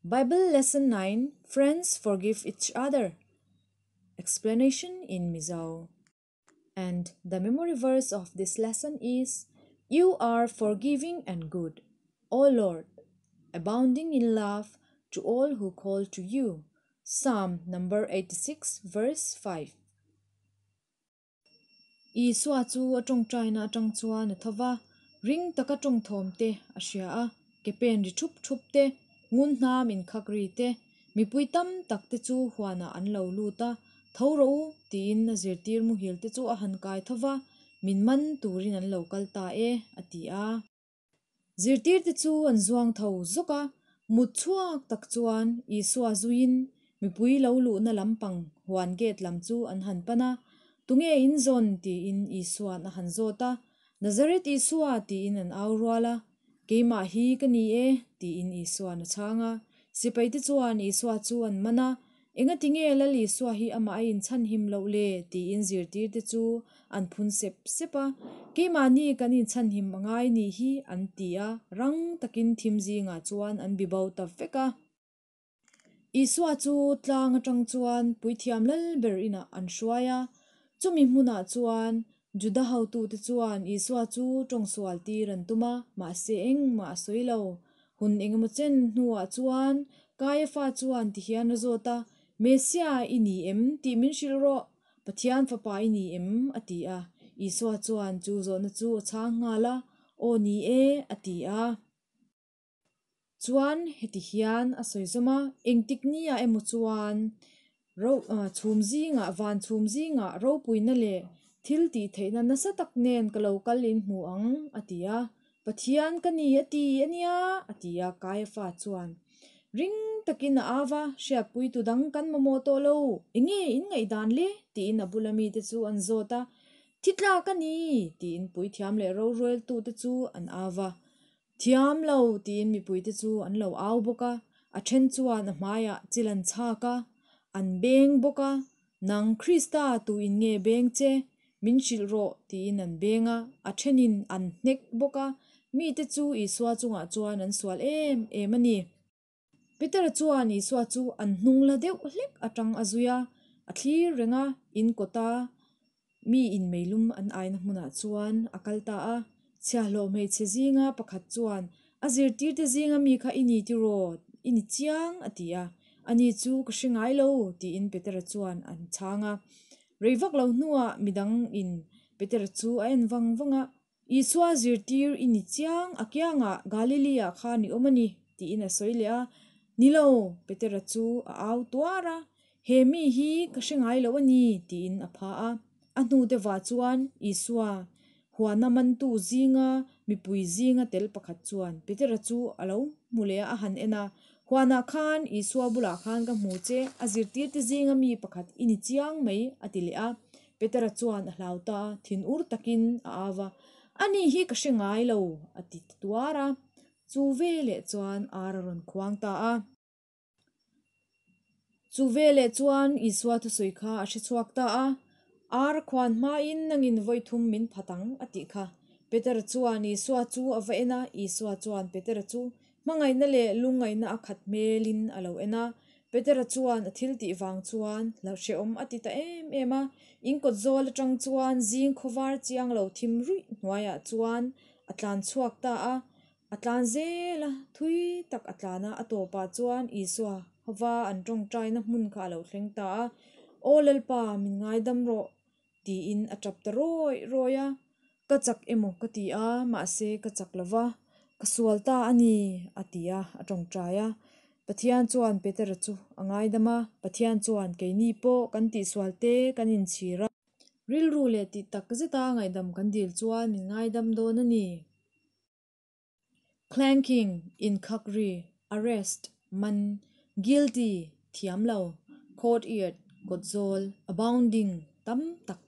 Bible Lesson 9 Friends Forgive Each Other Explanation in Mizo And the memory verse of this lesson is You are forgiving and good, O Lord, abounding in love to all who call to you. Psalm number 86 verse 5. Isua chu a tawngtaina atang chuan a tho va, ring taka tawng thawm te a hria a, ke pen ri thup thup te, ngun hnam inkhak ri te, mipui tam tak te chu huanah an lo lut a, Tho rawh u, tiin a zirtir muhil te chu a han kai tho va, min man turin an lo kal ta e, a ti a. Zirtirte chu an zuang tho zawk a, mut chhuak tak chuan Isua zuiin mipui lo luhna lampang huan gate lam chu an han pan a, Tunge in zawn? tiin Isua'n a han zawt a, Nazareth Isua tiin an au rual a, Keimah hi ka ni e, tiin Isua'n a chhang a. Sipaite chuan Isua chu an man a, Engati nge Lal Isua hi amah a inchhanhim loh le? tiin zirtirte chu an phun sep sep a. Keimahni kan inchhanhim a ngai nih hi, an ti a, rang takin thim zingah chuan an bibo ta vek a. Isua chu tlang atang chuan Puithiam Lal ber inah an hruai a, chumi hmunah chuan Juda hotute chuan Isua chu tawngsual tir an tum a, mahse engmah a sawi lo. Hun engemaw chen hnuah chuan Kaiafa chuan tihian a zawt a, Mesia i ni em tih min hrilh rawh, Pathian fapa i ni em? a ti a. Isua chuan chu zawhna chu a chhang nghal a, Aw ni e, a ti a. Chuan heti hian a sawi zawm a, engtik nia emaw chuan ro chhum zingah van chhum zingah ropuina leh thil tih theihna nasa tak nen ka lo kal in hmu ang a ti a, Pathian ka ni a ti a nia a ti a Kaiafa chuan ring takin a au a, hriatpui tu dang kan mamawh tawh lo, enge in ngaihdan le? tiin a bula mite chu an zawt a, thi tlak a ni tiin puithiam leh roreltute chu an au va. Thiam lo tiin mipuite chu an lo au bawk a, a then chuan a hmaiah chil an chhak a, an beng bawk a, Nang Krista tu in nge beng che? Min hrilh rawh tiin an beng a, a thenin an hnek bawk a, mite chu Isua chungah chuan an sual em em a ni. Petera chuan Isua chu an hnung la deuh hlek atang a zui a, a thlir reng a, in kawta mi in meilum an aina hmunah chuan a kal ta a. Chhiahhlawh hmeichhe zinga pakhat chuan, A zirtirte zinga mi kha i ni tiraw? I ni chiang, a ti a. Ani chu ka hre ngai lo, tiin Petera chuan an chhang a. Rei vak lo hnuah midang in Petera chu a en vang vang a, Isua zirtir i ni chiang a kiangah Galilee-ah khan i awm a ni, tiin a sawi leh a. Ni lo, Petera chu a au tuar a, He mi hi ka hre ngai lo a ni, tiin a pha a. A hnute vah chuan Isua huana mantu zinga mipui zinga tel pakhat chuan Petera chu a lo hmu leh a, a han en a, Huanah khan Isua bulah khan ka hmu che, a zirtirte zinga mi pakhat i ni chiang mai, a ti leh a. Petera chuan a hlau ta a, thinur takin a au va, Ani hi ka hre ngai lo, a ti ta tuar a. Chu veleh chuan ar a rawn khuang ta a. Chu veleh chuan Isua thusawi kha a hre chhuak ta a, Ar khuan hmain nangin vawi thum min phat ang, a tih kha. Petera chuan Isua chu a va en a, Isua chuan Petera chu Hmangaihna leh lungngaihna a khat hmelin a lo en a, Petera chuan a thil tih vang chuan hlauhhrehawm a ti ta em em a, in kawt zawl atang chuan zing khawvar chiang lo thim ruih hnuaiah chuan a tlan chhuak ta a, a tlan zel a, thui tak a tlan a, a tawpah chuan Isua hova an tawngtaina hmun kha a lo thleng ta a, Aw Lalpa, min ngaidam rawh, tiin a tap ta rawi rawi a, Ka chak emaw ka ti a, mahse ka chak lo va, ka sual ta a ni, a ti a, a tawngtai a. Pathian chuan Petera chu a ngaidam a, Pathian chuan keini pawh kan tihsual te kan inchhir a. Rilru leh tih tak zeta ngaihdam kan dil chuan min ngaidam dawn a ni. Clanking, inkhak ri, arrest, man, guilty, thiam lo, courtyard, kawtzawl, abounding, tam tak.